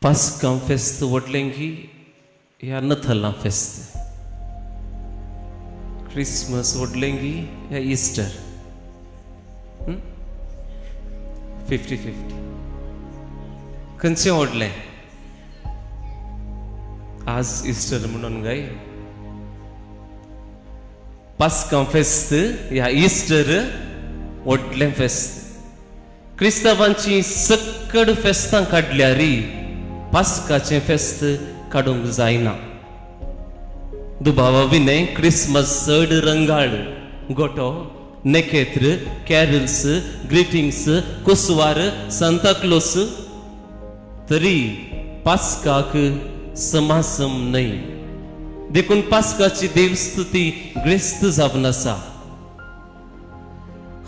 पास्कां फेस्त व्हडलें की ह्या नथलां फेस्त, क्रिसमस व्हडलें की ह्या इस्टर, 50-50 खंयचें व्हडलें? आज इस्टर म्हणून काय पास्कां फेस्त ह्या इस्टर व्हडलें फेस्त. क्रिस्तांवांची सक्कड फेस्तां काडल्यार पास्काचें फेस्त काडूंक जायना. दुबावा विणें क्रिसमस चड रंगाळ, गोटो, नेकेत्र, कॅरल्स, ग्रिटिंग्स, कुसवार, सांताक्लोस, तरी पास्काक समासम न्हय. देखून पास्काची देवस्तुती ग्रेस्त जावन आसा.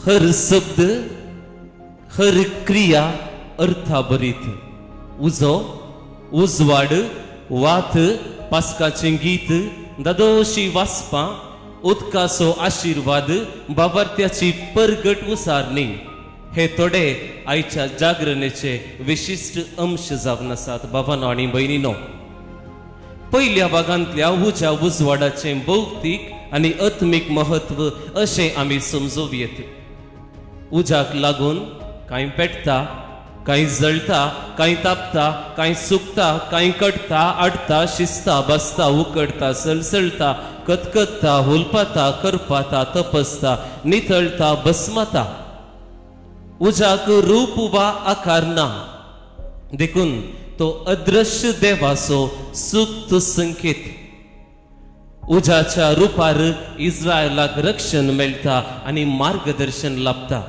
हर शब्द हर क्रिया अर्थाभरीत. उजो, उजवाड, वात, पास्काचें गीत, दादोशी वाचपां, उदकाचो आशिर्वाद, बाबार्थ्याची परगट उसारणी हे थोडे आयच्या जागरणेचे विशिश्ट अंश जावन आसात. बाबानो आनी भयणीनो, पयल्या भागांतल्या उज्या उजवाडाचें भौतीक आनी आत्मीक म्हत्व अशें आमी समजूं येत. उज्याक लागून कांय पेटता, कांय जळटा, कांय तापता, कांय सुकता, कांय कटता, आडटा, शिजता, बसता, उकडता, सळसळटा, कतकत्ता, हुलपाता, करपाता, तपसता, नितळटा, बसमता. उज्याक रूप वा आकार ना, देखून तो अदृश्य देवाचो सुप्त संकेत. उज्याच्या रुपार इस्रायलाक रक्षण मेळटा आनी मार्गदर्शन लाभता.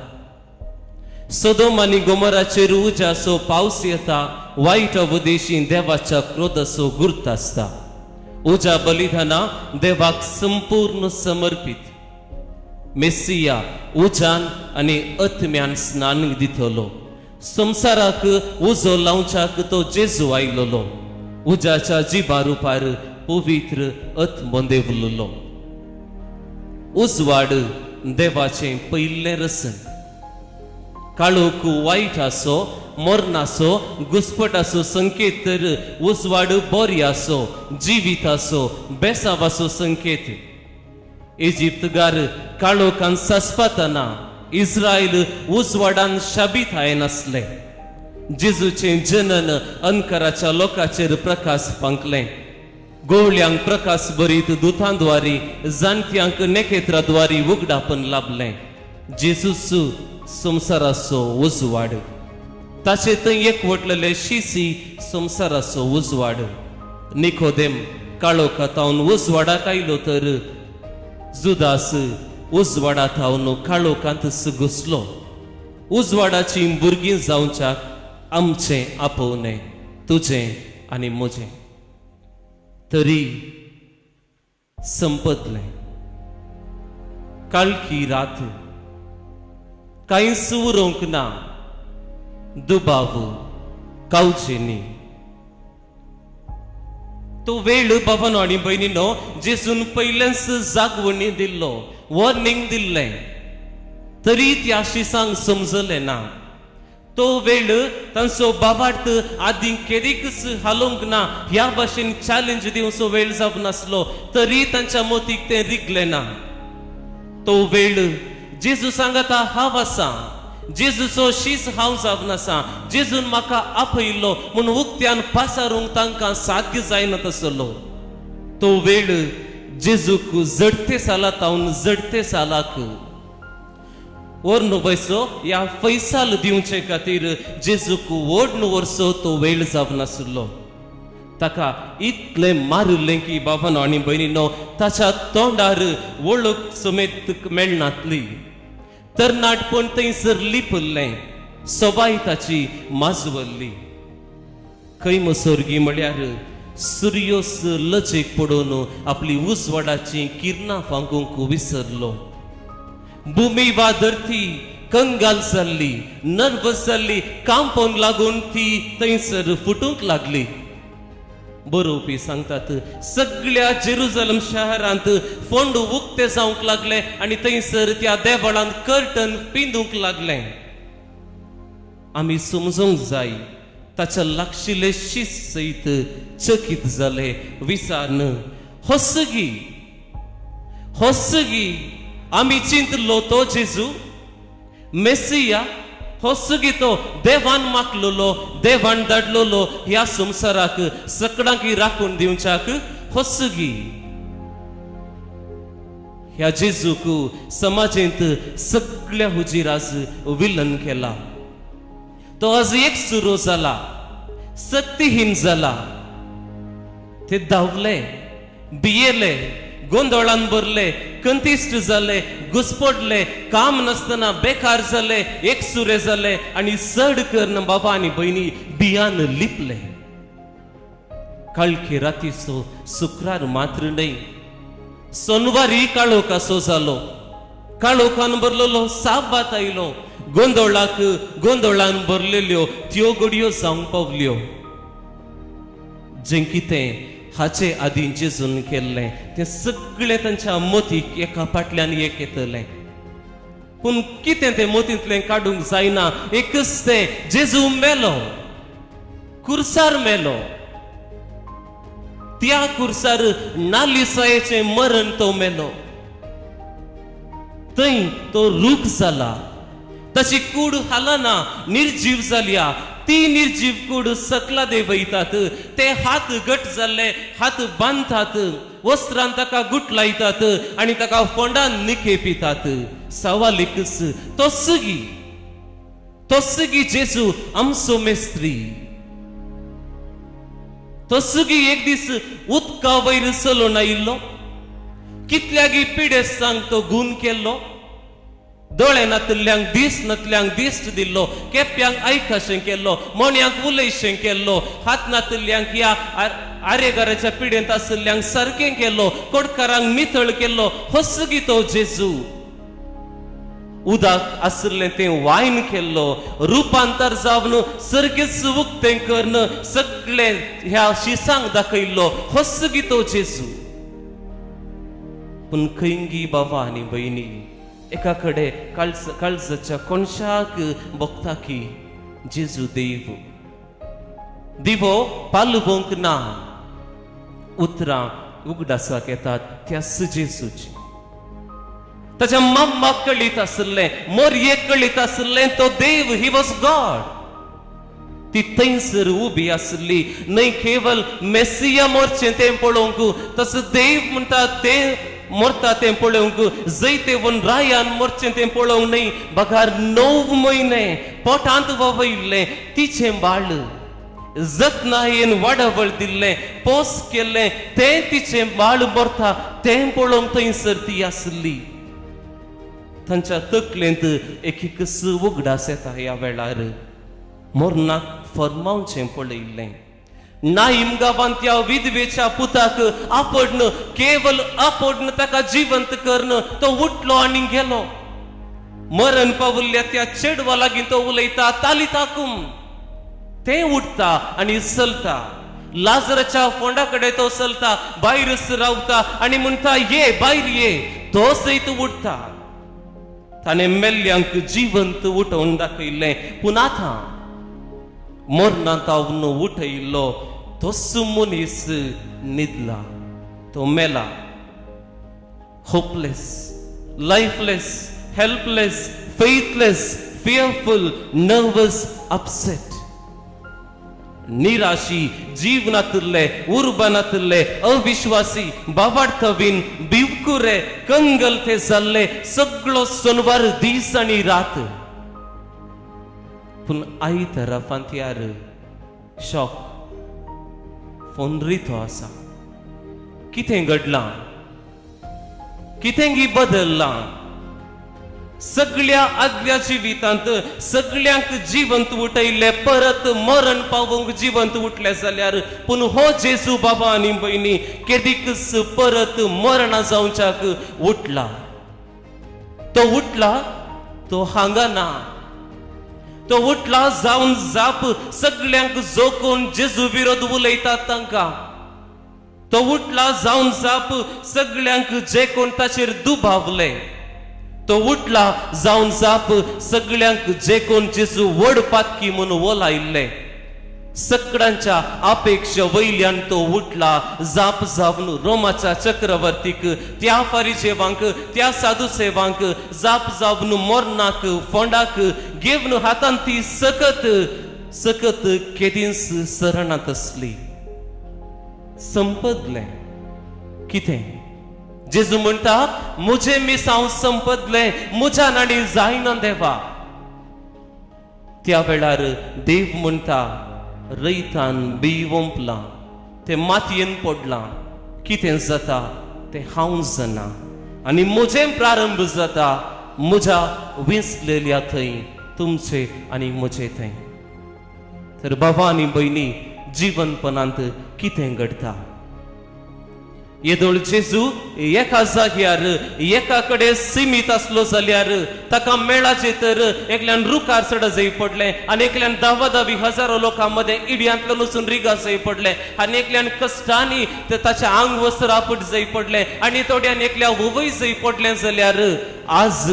सोदोम आनी गोमराचेर उज्याचो पावस येता, वायट उदेशी देवाच्या क्रोधाचो गुर्त आसता. उज्या बलिदाना देवाक संपूर्ण समर्पीत. मेसिया उज्यान आनी आत्म्यान स्नान दितलो. संवसाराक उजो लावच्याक तो जेजू आयलोलो. उज्याच्या जिबा रुपार पवित्र आत्मो देवलोलो. उजवाड देवाचें पयलें रसन. काळोख वायट आसो, मरणाचो, घुस्पटाचो संकेत, तर उजवाड बरी आसो, जिवीत आसो, बेसावाचो संकेत. इजिप्तगार काळोखान सासपातना इस्रायल उजवाडान शाबीत नासले. जेजूचें जनन अंकाराच्या लोकांचेर प्रकाश फांकलें. गोवल्यांक प्रकाश भरीत दुतांद्वारी, जाणट्यांक नेकेत्राद्वारी उगडापण लाभलें. जेजूस संवसाराचो उजवाड, ताचे थंय एकवटलेले शिसी संवसाराचो उजवाड. निकोदेम काळोखा तावन उजवाडाक आयलो, तर जुदास उजवाडा थावन काळोखांत घुसलो. उजवाडाची भुरगीं जावच्याक आमचें आपोवणें, तुजें आनी म्हजें. तरी संपतलें काळखी रात, कांयच उरोवंक ना, दुबाव कावचेनी. तो वेळ बाबानो आनी भयणीनो, जेजून पयलेंच जागवणी दिल्लो, वॉर्निंग दिल्लें, तरी त्या शिसांक समजलें ना. तो वेळ तांचो बाबार्थ आदीं केदीकच हालोवंक ना ह्या भाशेन चॅलेंज दिवचो वेळ जावन नासलो, तरी तांच्या मोतीक तें रिगलें ना. तो वेळ जेजू सांगता हांव आसा, जेजूचो शीस हांव जावन आसा, जेजून म्हाका आपयल्लो म्हूण उक्त्यान पासारूंक तांकां साध्य जायना तसलो. तो वेळ जेजूक जडते साला तावन जडते सालाक ओर्न वयसो ह्या फैसाल दिवचे खातीर जेजूक ओडन वर्सो तो वेळ जावन नासलो. ताका इतलें मारिल्लें की बाबानो आनी भयणीनो, ताच्या तोंडार वळख समेत मेळनातली. तरणाटपण थंयसर लिपल्लें, सोबाय ताची माजवल्ली. खंय मसोर्गी म्हळ्यार सुर्योस लजेक पडोवन आपली उजवाडाची किरणां फांकूंक विसरलो. भुमी वा धरती कंगाल जाल्ली, नर्वस जाल्ली, कांपोवन लागून ती थंयसर फुटूंक लागली. बरोवपी सांगतात सगळ्या जेरुजलम शहरांत फोंड उक्ते जावंक लागले आनी थंयसर त्या देवळांत कर्टन पिंदूंक लागले. आमी समजूंक जाय ताच्या लागशिल्ले शीस सयत चकीत जाले विचारन होसगी होसगी आमी चिंतलो तो जेजू मेसिया होसगी तो देवान मागलोलो देवान धाडलोलो ह्या संवसाराक सकडांक राखून दिवच्याक होसगी. ह्या जेजूक समाजेंत सगळ्या हुजीर आज विलन केला. तो आज एक सुरो जाला, शक्तिहीन जाला. ते धांवले, भियेले, गोंदळान भरले, कंतिश्ट जाले, घुसपडले, काम नासतना बेकार जाले, एकसुरे जाले आनी चड करून बाबा आनी भयणी भियान लिपले. काळखे रातीचो शुक्रार मात्र न्हय, सोनवारी काळोख असो जालो. काळोखान भरलेलो साबात आयलो. गोंदळाक गोंदळान भरलेल्यो त्यो घडयो जावंक पावल्यो. जें कितें हाचे आदीं जेजून केल्लें तें सगळें तांच्या मतीक एका फाटल्यान एक येतलें. पूण कितें तें मतींतलें काडूंक जायना. एकच तें, जेजू मेलो, कुर्सार मेलो. त्या कुर्सार नालिसायेचें मरण तो मेलो. थंय तो रूख जाला, ताची कूड हालना, निर्जीव जाल्या. ती निर्जीव कूड सकला देंवयतात. ते हात घट जाल्ले, हात बांदतात, वस्त्रान ताका गुटलायतात आनी ताका फोंडान निखेपितात. सवालीकच तोसगी तोसगी जेजू आमचो मेस्त्री. तोसगी एक दीस उदका वयर चलोवन आयिल्लो. कितल्यागी पिडेस्तांक तो गूण केल्लो. दोळे नातल्ल्यांक दीस नातल्यांक दिश्ट दिल्लो, केप्यांक आयकाशें केल्लो, मोण्यांक उलयशें केल्लो, हात नातल्ल्यांक ह्या आरेगाराच्या पिडेंत आशिल्ल्यांक सारकें केल्लो, कोडकारांक नितळ केल्लो. होसगी तो जेजू. उदक आशिल्लें तें वायन केल्लो, रुपांतर जावन सर्गेच उक्तें करून सगळें ह्या शिसांक दाखयल्लो. होसगी तो जेजू. पूण खंयगी बाबा आनी भयणी एका कडेन काळजाच्या कोनशाक भोगता की जेजू देव दिवो पालवंक ना. उतरां उगडासाक येतात त्याच जेजूची. ताच्या मम्माक कळीत आशिल्लें, मोरयेक कळीत आशिल्लें तो देव, he was God. ती थंयसर उबी आशिल्ली. न्हय केवल मेसिया मोरचें तें पळोवंक, तसो देव म्हणटा तें मरता तें पळोवंक, जैतेवन रायान मरचें तें पळोवंक न्हय, बगार 9 म्हयने पोटांत ववयिल्लें तिचें बाळ जतनायेन वाडावळ दिल्लें, पोस केल्लें तें तिचें बाळ मरता तें पळोवंक थंयसर ती आशिल्ली. तांच्या तकलेंत एक एकच उगडास येता ह्या वेळार मरणाक फर्मावचें पळयिल्लें. नाईम गांवांत त्या विधवेच्या पुताक आपडन, केवल आपडन ताका जिवंत करून तो उठलो आनी गेलो. मरण पावल्ल्या त्या चेडवा लागीं तो उलयता, तालिताकूम. तें उठता आनी चलता. लाजराच्या फोंडा कडेन तो चलता, भायरच रावता आनी म्हणटा ये भायर ये. तो सयत उठता. ताणें मेल्ल्यांक जिवंत उठोवन दाखयल्लें. पूण आतां मरणांत तावन उठयल्लो तोच मनीस न्हिदला, तो मेला. Hopeless, lifeless, helpless, faithless, fearful, nervous, upset. निराशी, जीव नातिल्ले, उर्बा नातिल्ले, अविश्वासी, बाबार्थवीन, भिवकुरे, कंगल ते जाल्ले सगळो सोनवार दीस आनी रात. पूण आयतारा फांतयार शॉक, फोन रितो आसा. कितें घडलां, कितें बदल्लां सगळ्या आदल्या जिवितांत. सगळ्यांक जिवंत उठयल्ले, परत मरण पावोवंक जिवंत उठले जाल्यार पूण हो जेजू बाबा आनी भयणी केदीकच परत मरणा जावच्याक उठला. तो उठला, तो हांगा ना. तो उठला जावन जाप सगळ्यांक जोखून जेजू विरोध उलयतात तांकां. तो उठला जावन जाप सगळ्यांक जे कोण ताचेर दुबावले. तो उठला जावन जाप सगळ्यांक जे कोण जेजू व्हड पातकी म्हणून ओलायिल्ले. सगळ्यांच्या अपेक्षा वयल्यान तो उठला जाप जावन रोमाच्या चक्रवर्तीक, त्या फारिजेवांक, त्या साधुसेवांक जाप जावन मोरनाक फोंडाक घेवन हातान ती सकत सकत केदींच सरणात आसली. संपदलें कितें? जेजू म्हणटा म्हजें मिसांव संपदलें, म्हज्यान आनी जायना देवा. त्या वेळार देव म्हणटा रयतान बी वोंपलां, तें मातयेन पडलां, कितें जाता तें हांव जाणा आनी म्हजें प्रारंभ जाता म्हज्या विंचलेल्या थंय, तुमचे आनी म्हजे थंय. तर बाबा आनी भयणी, जिवनपणांत कितें घडटा? येदोळ जेजू एका जाग्यार एका कडेन सिमीत आसलो जाल्यार ताका मेळाचें तर एकल्यान रुखार चड जाय पडलें आनी एकल्यान धांवाधावी हजारो लोकां मदें इड्यांतल्यान वचून रिगा जाय पडलें आनी एकल्यान कश्टांनी ताचें आंग वस्त्र आपट जाय पडलें आनी थोड्यान एकल्या वय जाय पडलें जाल्यार आज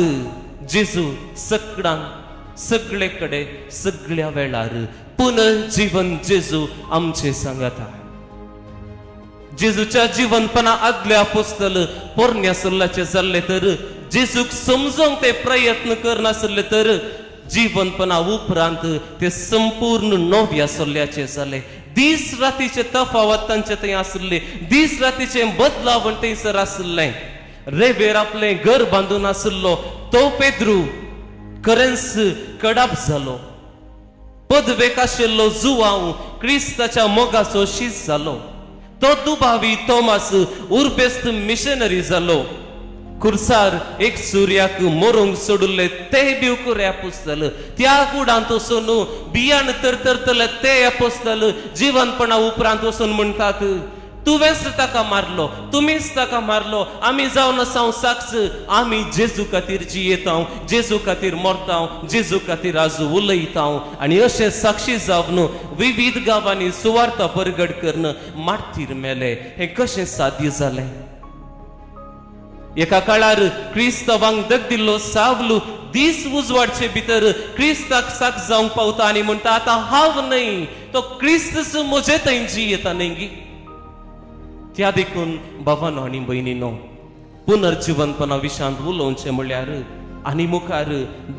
जेजू सगळ्यांक सगळे कडेन सगळ्या वेळार पुनर्जीवन जेजू आमचें सांगता. जेजूच्या जिवनपणा आदल्या आपोस्तल पोरण्या सल्ल्याचे जाल्ले तर जेजूक समजूंक ते प्रयत्न करनासले तर जिवनपणा उपरांत ते संपूर्ण नव्या सल्ल्याचे जाले. दीस रातीचे तफावत तांचे थंय आसले, दीस रातीचे बदलावण थंयसर आसलें. रेवेर आपलें घर बांदून आसलो तो पेद्रू खरेंच कडाप जालो. पदवेक आशिल्लो जुवांव क्रिस्ताच्या मोगाचो शीस जालो. तो दुबावी तोमास उर्बेस्त मिशनरी जालो. खुर्सार एक सुर्याक मरूंक सोडले ते बी कुरे आपोस्तल, त्या कुडांत वचून बियाण तरतरतले ते आपोस्तल जिवनपणा उपरांत वचून म्हणटात तुवेंच ताका मारलो, तुमीच ताका मारलो, आमी जावन आसा साक्ष, आमी जेजू खातीर जियेता, जेजू खातीर मरता, जेजू खातीर आज उलयता. आनी अशें साक्षी जावन विविध गांवांनी सुवार्ता परगट करून मार्तीर मेले. हें कशें साध्य जालें? एका काळार क्रिस्तांवांक दगदिल्लो सावलू दीस उजवाडचे भितर क्रिस्ताक साक्ष जावंक पावता आनी म्हणटा आतां हांव न्हय तो क्रिस्त म्हजे थंय जियेता न्हय गी. त्या देखून बाबानो आनी भयणीनो, पुनर्जिवनपणा विशांत उलोवचें म्हणल्यार आनी मुखार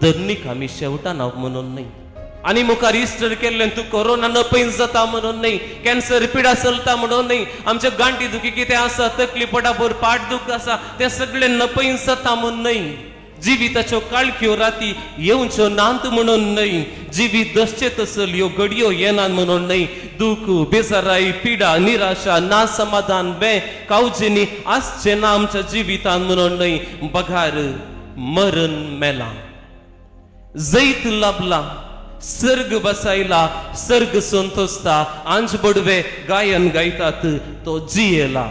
धर्मीक आमी शेवटान म्हणून न्हय, आनी मुखार इस्टर केल्ल्यान तूं कोरोना नपयन जाता म्हणून न्हय, कॅन्सर पिडा चलता म्हणून न्हय, आमच्या गांठी दुखी कितें आसा, तकली पटाभर पाठ दुख आसा तें सगळें नपयन जाता म्हणून न्हय, जिविताच्यो काळख्यो राती येवच्यो नात म्हणून न्हय, जिवीत दसचे तसल ह्यो घडयो येनात म्हणून न्हय, दुख बेजाराय पिडा निराशा ना समाधान बे कावजेनी आसचें ना आमच्या जिवितान म्हणून न्हय, बघार मरण मेलां, जैत लाभलां, सर्ग बसायला, सर्ग संतोसता, आंज बडवे गायन गायतात तो जियेला.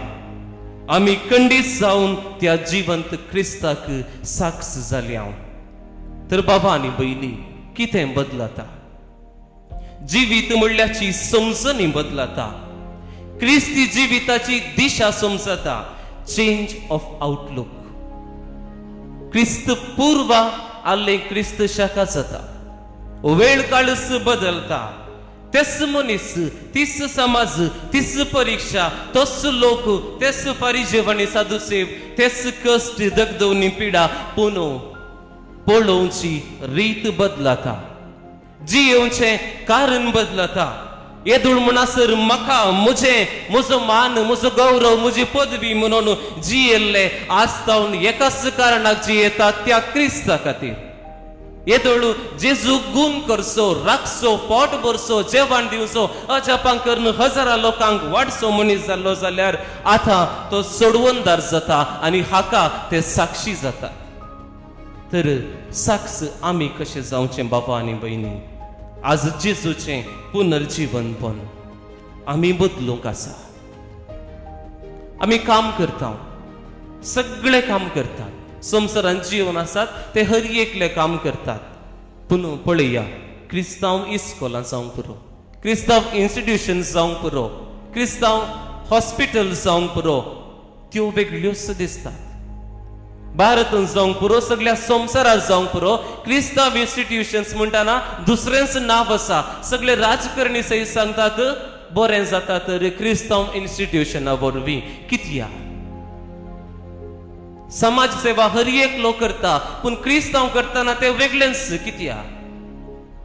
आमी खंडीत जावन त्या जिवंत क्रिस्ताक साक्ष जाल्या. तर बाबा आनी भयणी, कितें बदलता? जिवीत म्हणल्याची समजणी बदलता, क्रिस्ती जिविताची दिशा समजता, चेंज ऑफ आउटलूक. क्रिस्त पूर्व आल्ले क्रिस्त शाखा जाता, वेळ काळच बदलता, तेच मनीस तीच समाज तीच परीक्षा तोच लोक तेच फारिजेव आनी साधुसेव तेच कश्ट दगदवणी पिडा, पूण पळोवची रीत बदलता, जियेवचें कारण बदलता. येदोळ म्हणसर म्हाका म्हजें म्हजो मान म्हजो गौरव म्हजी पदवी म्हणून जियेल्ले आज एकाच कारणाक जियेता त्या क्रिस्ता खातीर. येदोळ जेजू गुण करचो, राखचो, पोट भरचो, जेवण दिवचो, अजापां करून हजारां लोकांक वाडचो मनीस जाल्लो जाल्यार आतां तो सोडवणदार जाता आनी हाका ते साक्षी जाता. तर साक्ष आमी कशें जावचें बाबा आनी भयणी? आज जेजूचें पुनर्जीवनपण आमी बदलूंक आसा. आमी काम करता, सगळे काम करतात, संवसारांत जीवन आसात ते हर एकले काम करतात, पूण पळया क्रिस्तांव इस्कोलां जावंक पुरो, क्रिस्तांव इन्स्टिट्युशन जावंक पुरो, क्रिस्तांव हॉस्पिटल जावंक पुरो, त्यो वेगळ्योच दिसतात. भारतान जावंक पुरो, सगळ्या संवसारात जावंक पुरो. क्रिस्तांव इन्स्टिट्युशन्स म्हणटाना दुसरेंच नांव आसा. सगळे राजकारणी सयत सांगतात बरें जाता तर क्रिस्तांव इन्स्टिट्युशना वरवीं. कित्याक? समाज सेवा हर एक लोक करता, पूण क्रिस्तांव करतना ते वेगळेंच. कित्याक?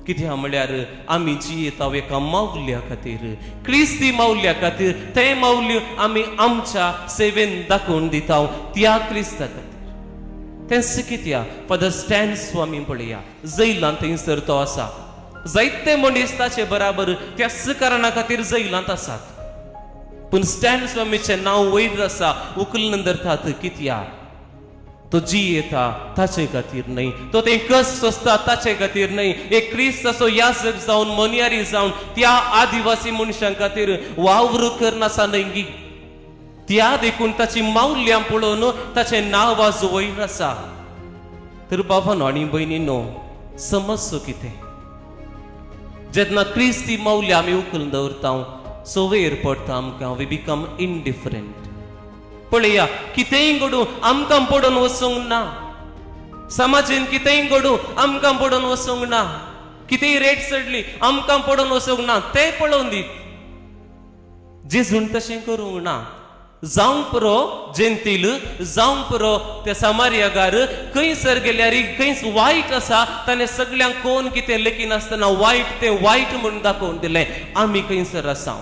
कित्याक म्हळ्यार आमी जियेता एका मावल्या खातीर, क्रिस्ती मावल्या खातीर. तें मावल्य आमी आमच्या सेवेन दाखोवन दिता त्या क्रिस्ता खातीर. तेंच कित्याक फादर स्टॅन स्वामी पळया, जैलांत थंयसर तो आसा. जायते मनीस ताचे बराबर त्याच कारणा खातीर जैलांत आसात, पूण स्टॅन स्वामीचें नांव वयर आसा, उखलून धरतात. कित्याक? तो जियेता ताचे खातीर न्हय, तो तें कस सोंसता ताचे खातीर न्हय. एक क्रिस्ताचो याजक जावन, मनियारी जावन त्या आदिवासी मनशां खातीर वावर करनासा न्हय गी. त्या देखून ताची मावल्यां पळोवन ताचें नांव आज वयर आसा. तर बाबानो आनी भयणीनो, समजचो कितें, जेन्ना क्रिस्ती मावल्या आमी उखलून दवरता, सवयर पडटा आमकां, we become indifferent. पळया कितेंय घडूं आमकां पडून वचूंक ना, समाजेन कितेंय घडूं आमकां पडून वचूंक ना, कितेंय रेट चडली आमकां पडून वचूंक ना, तें पळोवन दीत. जेजून तशें करूंक ना. जावंक पुरो जेंतील, जावंक पुरो त्या सामारियागार, खंयसर गेल्यार खंयच वायट आसा ताणें सगल्यांक कोण कितें लेखिनासतना वायट तें वायट म्हूण दाखोवन दिलें. आमी खंयसर आसा,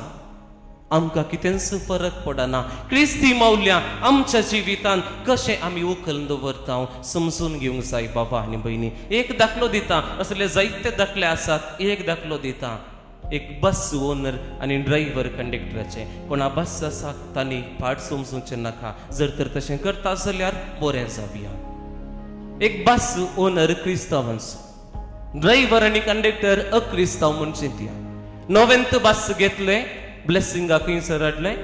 आमकां कितेंच फरक पडना. क्रिस्ती मावल्या आमच्या जिवितान कशें आमी उखलून दवरता समजून घेवंक जाय बाबा आनी भयणी. एक दाखलो दिता, असले जायते दाखले आसात. एक दाखलो दिता, एक बस ओनर आनी ड्रायव्हर कंडक्टराचें. कोणा बस आसा तांणी पाठ समजूचें नाका, जर तर तशें करता जाल्यार बरें जावया. एक बस ओनर क्रिस्तांवांचो, ड्रायव्हर आनी कंडक्टर अक्रिस्तांव म्हूण चिंतया. नवेंत बस घेतलें, ब्लेसिंगाक खंयसर हाडलें,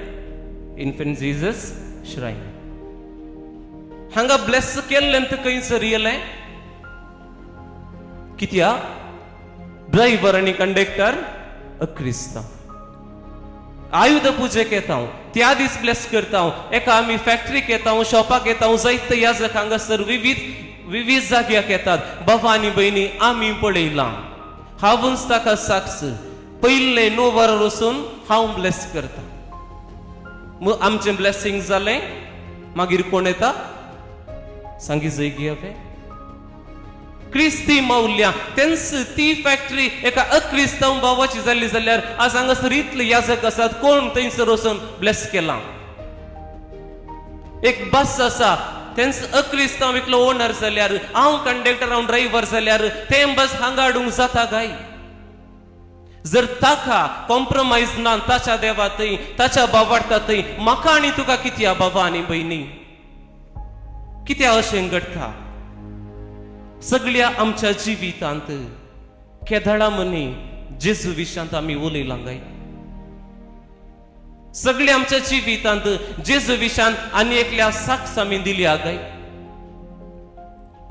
इन्फंट जीजस श्रायन. हांगा ब्लेस केल्लें तर खंयसर येयलें? कित्याक? ड्रायव्हर आनी कंडक्टर अक्रिस्तांव. आयुध पुजेक येता, त्या दीस ब्लेस करता. एका आमी फॅक्टरीक येता, शॉपाक येता, जायते याजक हांगासर विविध विविध जाग्याक येतात. बाबा आनी भयणी, आमी पळयलां, हांवूच ताका साक्ष. पयलें 9 वरां वचून हांव ब्लेस करता, आमचें ब्लेसिंग जालें. मागीर कोण येता सांगी जय हांवें क्रिस्ती मावल्या. तेंच ती फॅक्टरी एका अक्रिस्तांव भावाची जाल्ली जाल्यार आज हांगासर इतले याजक आसात, कोण थंयसर वचून ब्लेस केलां? एक बस आसा, तेंच अक्रिस्तांव एकलो ओनर जाल्यार, हांव कंडक्टर, हांव ड्रायव्हर जाल्यार तें बस हांगा हाडूंक जाता काय? जर ताका कॉम्प्रोमायज ना ताच्या देवा थंय, ताच्या बाबाडटा थंय, म्हाका आनी तुका कित्या बाबा आनी भयणी कित्या अशें घडटा? सगळ्या आमच्या जिवितांत केदळा मनी जेजू विशांत आमी उलयलां काय? सगळ्या आमच्या जिवितांत जेजू विशांत आनी एकल्या साक्ष आमी दिल्या काय?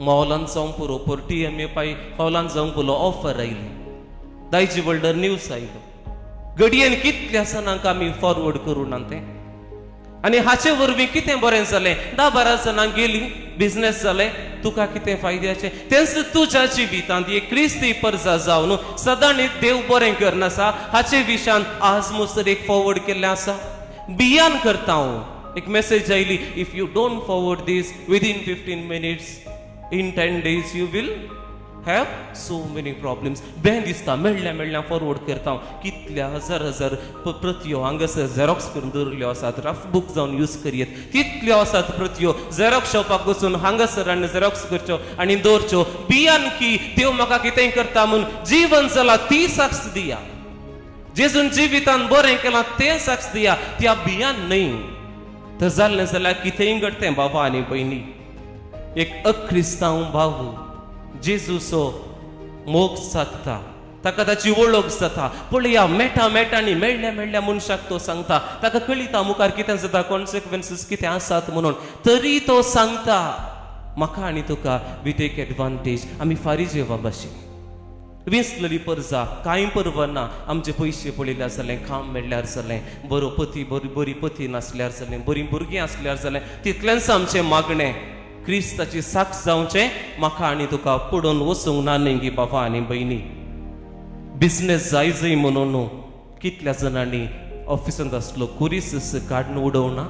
मॉलान जावंक पुरो, टी एम ए पाय हॉलान जावंक पुरो, ऑफर आयली, दायजी वर्ल्डर न्यूज आयलो. घडयेन कितल्या जाणांक आमी फॉरवर्ड करूं ना तें, आनी हाचे वरवीं कितें बरें जालें? 10-12 जाणां गेली, बिजनेस जालें, तुका कितें फायद्याचें? तेंच तुज्या जिवितांत एक क्रिस्ती परजा जावन सदांच देव बरें करनासा हाचे विशांत आज मुसर एक फॉरवर्ड केल्लें आसा. बियान करता हांव, एक मेसेज आयली, if you don't forward this within 15 minutes, in 10 days you will have so many problems. बें दिसता, मेळ्ळ्या मेळ्ळ्या फॉरवर्ड करता. कितल्या हजार हजार प्रतियो हांगासर झेरॉक्स करून दवरिल्ल्यो आसात, रफ बूक जावन यूज करयेत तितल्यो आसात प्रतियो. झेरॉक्स शॉपाक वचून हांगासर आनी झेरॉक्स करच्यो आनी दवरच्यो. बियान की देव म्हाका कितेंय करता म्हूण जीवन जाला ती साक्ष दिया. जेजून जिवितान बरें केलां तें साक्ष दिया, त्या बियान न्हय. तर जाल्लें जाल्यार कितेंय घडटें बाबा आनी भयणी. एक अक्रिस्तांव भाव जेजूचो मोग सादता, ताका ताची वळख जाता. पळया मेटा मेटा आनी मेळ्ळ्या मेळ्ळ्या मनशाक तो सांगता, ताका कळिता मुखार कितें जाता, कॉन्सिक्वन्सीस कितें आसात म्हणून, तरी तो सांगता म्हाका आनी तुका we take advantage. आमी फारीजेवा भाशेन विंचलेली परजा, कांय परवा ना, आमचे पयशे पळयल्यार जालें, काम मेळ्ळ्यार जालें, बरो पती बरी बरी पती नासल्यार जालें, बरीं भुरगीं आसल्यार जालें, तितलेंच आमचें मागणें. क्रिस्ताची साक्ष जावचें म्हाका आनी तुका पडून वचूंक ना न्ही बाबा आनी भयणी. बिजनेस जाय जय म्हणून कितल्या जाणांनी ऑफिसांत आसलो कुरीस काडून उडोवना.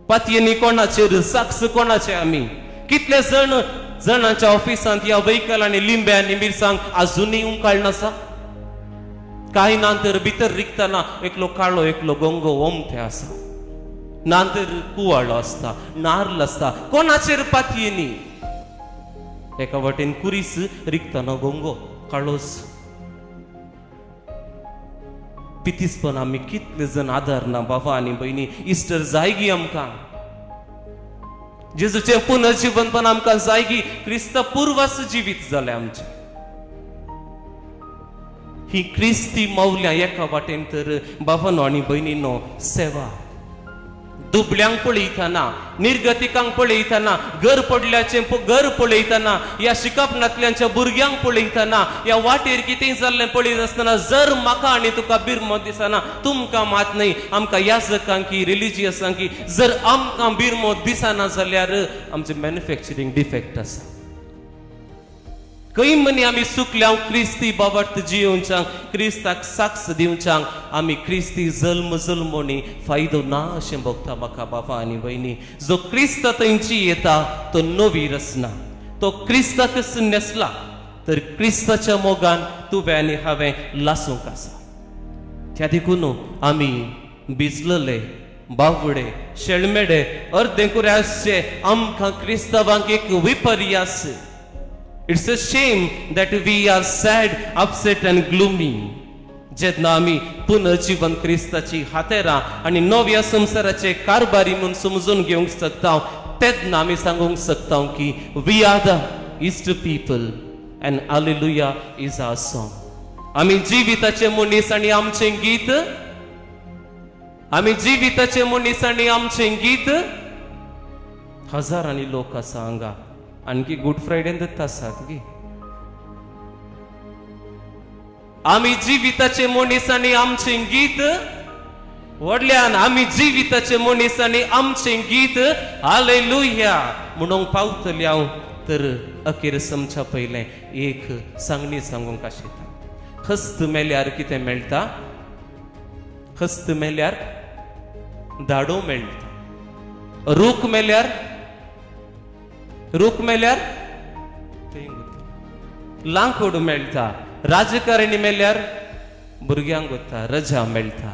पातयेनी कोणाचेर साक्ष कोणाचे आमी कितले जण जणांच्या ऑफिसांत ह्या व्हेकल आनी लिंबे आनी मिरसांग आजुनूय उमकाळनासा. कांय ना तर भितर रिगतना एकलो काळो एकलो गोंगो ओमथे आसा, ना तर कुवाळो आसता, नार्ल आसता. कोणाचेर पातयेनी एका वाटेन कुरीस रिगतना गोंगो काळोच. पितीसपण आमी कितले जण आदार ना बाबा आनी भयणी. इस्टर जायगी आमकां, जेजूचें पुनर्जीवन पण आमकां जायगी. क्रिस्ता पुर्वास जिवीत जालें आमचें. ही क्रिस्ती मौल्यां एका वाटेन तर बाबानो आनी भयणीनो सेवा. दुबळ्यांक पळयतना, निर्गतिकांक पळयतना, घर पडल्याचें घर पळयतना, ह्या शिकपनातल्यांच्या भुरग्यांक पळयतना, ह्या वाटेर कितें जाल्लें पळयत आसतना जर म्हाका आनी तुका बिरमो दिसना, तुमकां मात न्हय आमकां याजकांकी रिलिजियसांकी जर आमकां बिरमो दिसना जाल्यार आमचें मॅन्युफॅक्चरींग डिफेक्ट आसा. खंय मनी आमी चुकल्या क्रिस्ती बाबत जियोवच्यांक, क्रिस्ताक साक्ष दिवच्यांक आमी क्रिस्ती जल्म जल्मोणी फायदो ना अशें भोगता म्हाका बाबा आनी भयणी. जो क्रिस्त थंयची येता तो नवी रचना, तो क्रिस्ताकच न्हेसला तर क्रिस्ताच्या मोगान तुवें आनी हांवें लासूंक आसा. त्या देखून आमी भिजलले बावडे शेळमेडे अर्दे कुरे आसचे आमकां क्रिस्तावांक एक विपर्यास. It's a shame that we are sad, upset and gloomy. जेन्ना आमी पुनर्जीवन क्रिस्ताची हातेरां आनी नव्या संवसाराचे कारभारी म्हूण समजून घेवंक शकता तेन्ना आमी सांगूंक शकता की we are the Easter people and Alleluia is our song. आमी जिविताचे मनीस आनी आमचें गीत, आमी जिविताचे मनीस आनी आमचें गीत. हजारांनी लोक आसा हांगा, आणखी गुड फ्रायडे आसात गी. आमी जिविताचे मनीस आनी आमचें गीत व्हडल्यान, आमी जिविताचे मनीस आनी आमचें गीत हालेलुया म्हणूंक पावतले हांव. तर अखेर समच्या पयलें एक सांगणी सांगूंक आशिल्लें. हस्त मेल्यार कितें मेळटा? हस्त मेल्यार धाडो मेळटा. रूख मेल्यार, रूख मेल्यार लांकूड मेळटा. राजकारणी मेल्यार भुरग्यांक वता रजा मेळटा.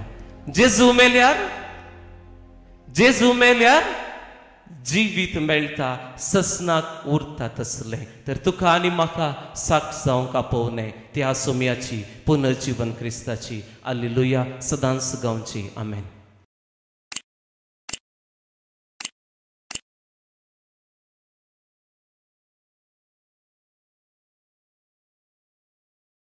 जेजू मेल्यार, जेजू मेल्यार जिवीत मेळटा, ससनाक उरता तसलें. तर तुका आनी म्हाका साक्ष जावंक आपोवणें त्या सोम्याची पुनर्जीवन क्रिस्ताची. हालेलुया सदांच गावची. आमेन.